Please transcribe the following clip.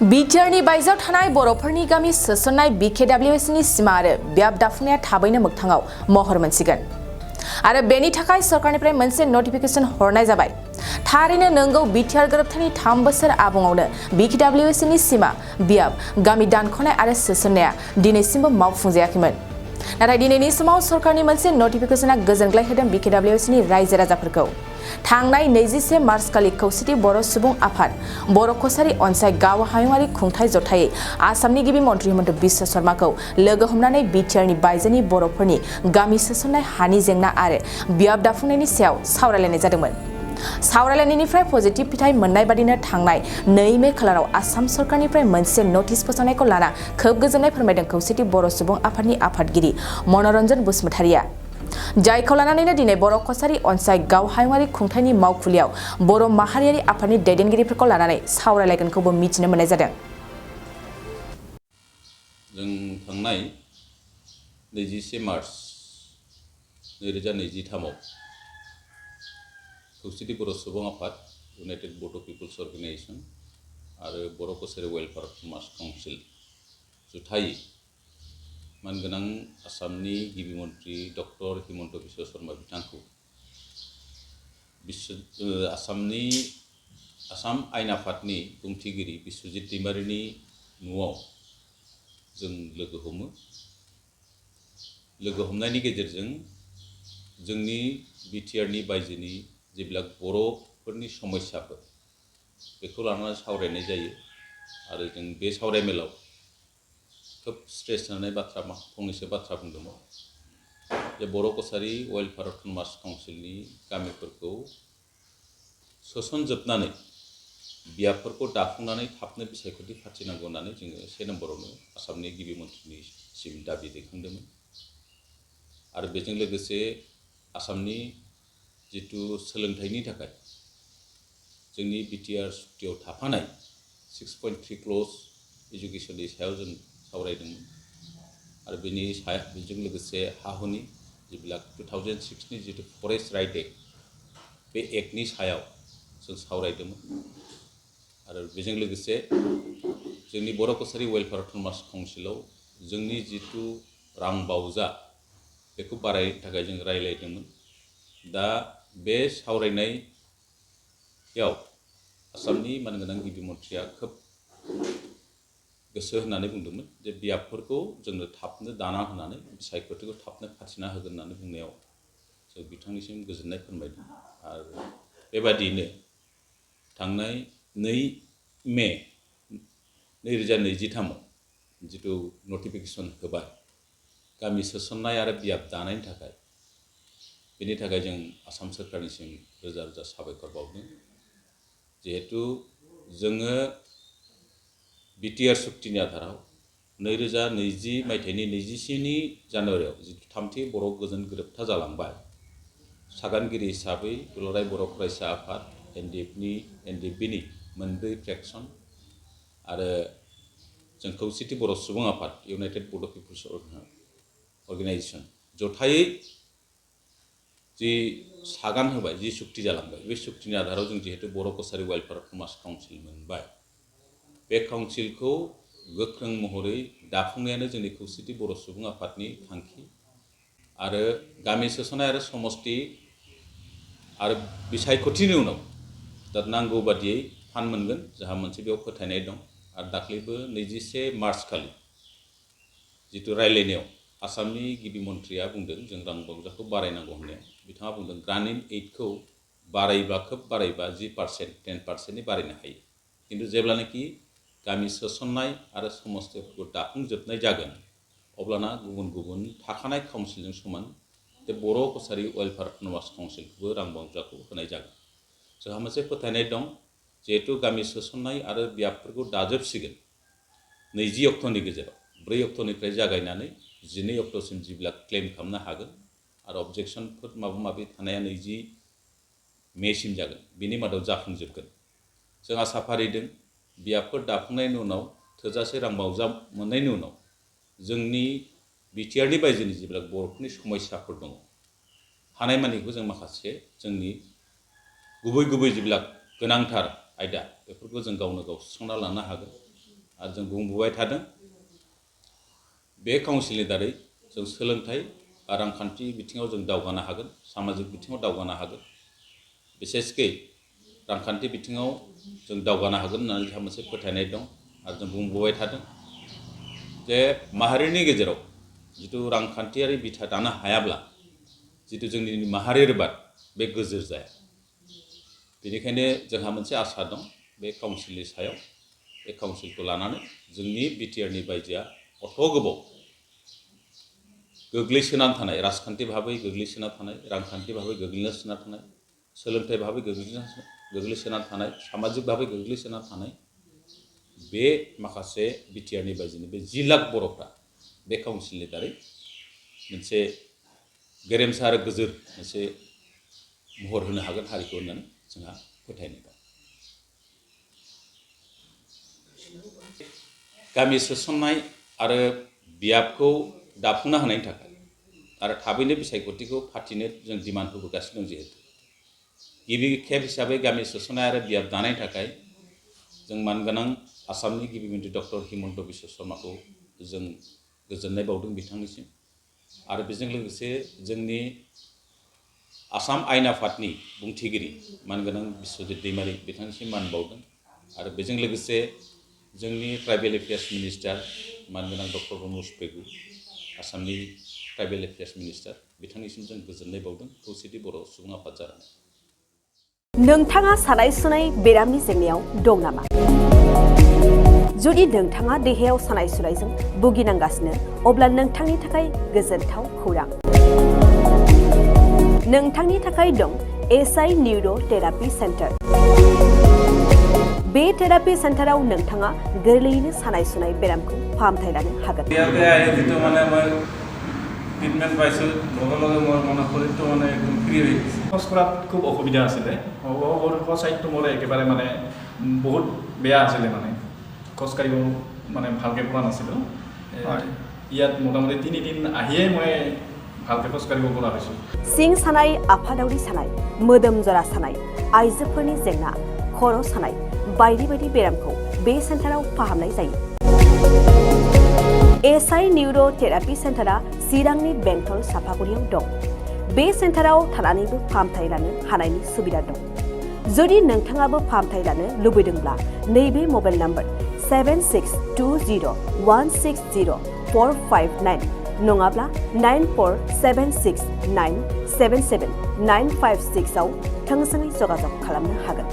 बिटिआरनि बायजोआव थानाय बर'फोरनि गामि सोसननाय BKWSनि सिमा आरो ब्याब दाफुंनाया थाबैनो मोगथाङाव महर मोनसिगोन आरो बेनि थाखाय सरकारनिफ्राय मोनसे नटिफिकेशन हरनाय जाबाय। थारैनो नंगौ, बिटिआर गोरोबथानि 3 बोसोर आबुङावनो BKWSनि सिमा ब्याब गामि दानख'नाय आरो सोसननाया दिनैसिमबो मावफुंजायाखैमोन। नाथाय दिनैनि समाव सरकारनि मोनसे नटिफिकेशना गोजोनग्लाय होदों BKWSनि रायजो राजाफोरखौ। थांनाय 21 मार्च खालि खौसेथि बर' सुबुं आफाद बर' कसारी अनसाय गाव हायुङारि खुंथाय जथायै आसामनि गिबि मन्त्रि हिमन्त बिश्व शर्माखौ लोगो हमनानै बिटिआरनि बायजोनि बर'फोरनि गामि सोसननाय हानि जेंना आरो ब्याब दाफुंनायनि सायाव सावरायलायनाय जादोंमोन। सावरायलायनायनिफ्राय पजिटिभ फिथाइ मोननाय बादिनो थांनाय 2 मे खालाराव आसाम सरकारनिफ्राय मोनसे नटिस फोसावनायखौ लाना खोब गोजोननाय फोरमायदों खौसेथि बर' सुबुं आफादनि आफादगिरि मनरन्जन बसुमतारिया। जायखौ लानानैनो दिनै बर' कसारी अनसाय गाव हायुङारि खुंथायनि मावखुलियाव बर' माहारियारि आफादनि दैदेनगिरिफोरखौ लानानै सावरायलायगोनखौबो मिथिनो मोननाय जादों। जों थांनाय 21 मार्च 2023 खौसेथि बर' सुबुं आफाद इउनाइटेड बड' पिपल्स अर्गेनाइजेशन आरो बर' कसारी वेलफेयार समाज काउन्सिल जुथायै मानगोनां आसामनि गिबि मन्त्रि डक्टर हिमन्त बिश्व शर्मा बिथांखौ आसाम आयेन आफादनि बुंथिगिरि बिश्वजित दैमारिनि न'आव जों लोगो हमो। लोगो हमनायनि गेजेरजों जोंनि बिटिआरनि बायजोनि जेब्ला बर'फोरनि समस्याफोर बेखौ लानानै सावरायनाय जायो आरो जों बे सावरायमेलाव खोब स्ट्रेस होनाय फंनैसो बाथ्रा बुंदोंमोन जे बर' कसारी वेलफेयार समाज काउन्सिलनि गामिफोरखौ सोसनजोबनानै ब्याबफोरखौ दाफुंनानै थाबनो बिसायख'थि फाथिनांगौ होननानै जोङो 1 नम्बरावनो आसामनि गिबि मन्थ्रिनिसिम दाबि दैखांदोंमोन आरो बेजों लोगोसे आसामनि जिथु सोलोंथाइनि थाखाय जोंनि बिटिआर सुक्तियाव थाफानाय 6.3 क्ल'ज एजुकेसननि सायाव जों सावरायदोंमोन आरो बेजों लोगोसे हा-हुनि जेब्ला 2006 नि जिथु फरेस्ट राइट एक्ट बे एक्टनि सायाव जों सावरायदोंमोन आरो बेजों लोगोसे जोंनि बर' कसारी वेलफेयार समाज काउन्सिलाव जोंनि जिथु रां बावजा बेखौ बारायनो थाखाय जों रायज्लायदोंमोन। दा बे सावरायनायाव आसामनि मानगोनां गिबि मन्थ्रिया खोब गोसो होनानै बुंदोंमोन जे ब्याबफोरखौ जोंनो थाबनो दाना होनानै बिसायख'थिखौ थाबनो फाथिना होगोन होननानै बुंनायाव जों बिथांनिसिम गोजोननाय फोरमायदों आरो बेबादियैनो थांनाय 2 मे 2023 जिथु नटिफिकेशन होबाय गामि सोसननाय आरो ब्याब दानायनि थाखाय, बेनि थाखाय जों आसाम सोरखारनिसिम रोजा रोजा साबायखर बावदों। जिहेतु जोङो बिटिआर सुक्तिनि आधाराव 2020 मायथाइनि 27 जानुवारियाव जिथु 3थि बर' गोजोन गोरोबथा जालांबाय, सागानगिरि हिसाबै दुलाराय बर' फरायसा आफाद एनडिएफबिनि 2 फ्रेक्सन आरो जों खौसेथि बर' सुबुं आफाद इउनाइटेड बड' पिपल्स अर्गेनाइजेशन जथायै जि सागान होबाय, जि सुक्ति जालांबाय, बे सुक्तिनि आधाराव जों जिहेतु बर' कसारी वेलफेयार समाज काउन्सिल मोनबाय, बे काउन्सिलखौ गोख्रों महरै दाफुंनायानो जोंनि खौसेथि बर' सुबुं आफादनि थांखि आरो गामि सोसननाय आरो समष्टि आरो बिसायख'थिनि उनाव दा नांगौ बादियै फान्ड मोनगोन, जोंहा मोनसे बेयाव फोथायनाय दं आरो दाख्लैबो 21 मार्च खालि जिथु रायलायनायाव आसामनि गिबि मन्थ्रिया बुंदों जों रां बावजाखौ बारायनांगौ होननायाव बिथाङा बुंदों ग्रामीण एइडखौ बारायबा खोब बारायबा 10%, 10%नि बारायनो हायो, किन्तु जेब्लानाखि गामि सोसननाय आरो समष्टिफोरखौ दाफुंजोबनाय जागोन अब्लाना गुबुन गुबुन थाखानाय काउन्सिलजों समान बे बर' कसारी वेलफेयार समाज काउन्सिलखौबो रां बावजाखौ होनाय जागोन। जोंहा मोनसे फोथायनाय दं, जिहेतु गामि सोसननाय आरो ब्याबफोरखौ दाजोबसिगोन 20 अक्ट'नि गेजेराव, 4 अक्ट'निफ्राय जागायनानै 12 अक्ट'सिम जेब्ला क्लेम खालामनो हागोन आरो अबजेक्सनफोर माबा माबि थानाया 20 मेसिम जागोन, बिनि मादाव जाफुंजोबगोन। जों आसा फारिदों ब्याबफोर दाफुंनायनि उनाव थोजासे रां बावजा मोननायनि उनाव जोंनि बिटिआरनि बायजोनि जेब्ला बर'फोरनि समस्याफोर दङ, हानायमानिखौ जों माखासे जोंनि गुबै जेब्ला गोनांथार आयदा बेफोरखौ जों गावनो गाव सुस्रांना लानो हागोन आरो जों बुंबोबाय थादों बे काउन्सिलनि दारै जों सोलोंथाइ आरो रांखान्थि बिथिङाव जों दावगानो हागोन सामाजिक बिथिङाव दावगानो हागोन बिसेसकै रांखान्थि बिथिङाव जों दावगानो हागोन होननानै जोंहा मोनसे फोथायनाय दं आरो जों बुंबोबाय थादों जे माहारिनि गेजेराव जिथु रांखान्थियारि बिथा दानो हायाब्ला जिथु जोंनि माहारियारि बाद बे गोजोर जाया बेनिखायनो जोंहा मोनसे आसा दं बे काउन्सिलनि सायाव बे काउन्सिलखौ लानानै जोंनि बिटिआरनि बायजोआ अथ' गोबाव गोग्लैसोनानै थानाय राजखान्थि भाबै गोग्लैसोना थानाय रांखान्थि भाबै गोग्लैसोना थानाय सोलोंथाइ भाबै गोग्लैसोना थानाय सामाजिक भाबै गोग्लैसोना थानाय बे माखासे बिटिआरनि बायजोनि बे 10 लाख बर'फ्रा बे काउन्सिलनि दारै मोनसे गेरेमसा आरो गोजोर मोनसे महर होनो हागोन हारिखौ होननानै जोंहा फोथायनाय दं गामि सोसननाय आरो बियाबखौ दाफुंनो हानायनि थाखाय आरो थाबैनो बिसायख'थिखौ फाथिनो जों डिमान्ड होबोगासिनो दं जिहेतु गिबि खेब हिसाबै गामि सोसननाय आरो बियाब दानायनि थाखाय जों मानगोनां आसामनि गिबि मन्थ्रि डक्टर हिमन्त बिश्व शर्माखौ जों गोजोननाय बावदों बिथांनिसिम आरो बेजों लोगोसे जोंनि आसाम आयेन आफादनि बुंथिगिरि मानगोनां बिश्वजित दैमारि बिथांनिसिम मान बावदों आरो बेजों लोगोसे जोंनि ट्राइबेल एफेयार्स मिनिस्टार मानगोनां डक्टर रमेश बेगु आसामनि ट्राइबेल एफेयार्स मिनिस्टार बिथांनिसिम जों गोजोननाय बावदों खौसेथि बर' सुबुं आफाद जानानै नोंथाङा सानाय सुनाय बेरामनि जेंनायाव दं नामा जुदि नोंथाङा देहायाव सानाय सुनायजों भुगिनांगासिनो अब्ला नोंथांनि थाखाय गोजोनथाव खौरां नोंथांनि थाखाय दं एसआइ निउर' थेरापि सेन्टार बे थेरापि सेन्टाराव नोंथाङा गोरलैयैनो सानाय सुनाय बेरामखौ फाहामथाय लानो हागोन ট্ৰিটমেণ্ট পাইছোঁ লগে লগে মোৰ মানে শৰীৰটো মানে একদম ফ্ৰী হৈ গৈছে খোজ কঢ়াত খুব অসুবিধা আছিলে চাইডটো মোৰ একেবাৰে মানে বহুত বেয়া আছিলে মানে খোজ কাঢ়িব মানে ভালকৈ পৰা নাছিলোঁ ইয়াত মোটামুটি 3 দিন আহিয়ে মই ভালকৈ খোজ কাঢ়িব পৰা হৈছোঁ सिं सानाय आफादावरि सानाय मोदोम जरा सानाय आइजोफोरनि जेंना खर' सानाय बायदि बायदि बेरामखौ बे सेन्टाराव फाहामनाय जायो एसआइ निउर' थेरापि सेन्टारा चिरांनि बेंटल सापागुरियाव दं बे सेन्टाराव थानानैबो फाहामथाय लानो हानायनि सुबिदा दं जुदि नोंथाङाबो फाहामथाय लानो लुबैदोंब्ला नैबे मबाइल नाम्बार 7620160459 नङाब्ला 9476977956 आव थोंजोङै जगाजग खालामनो हागोन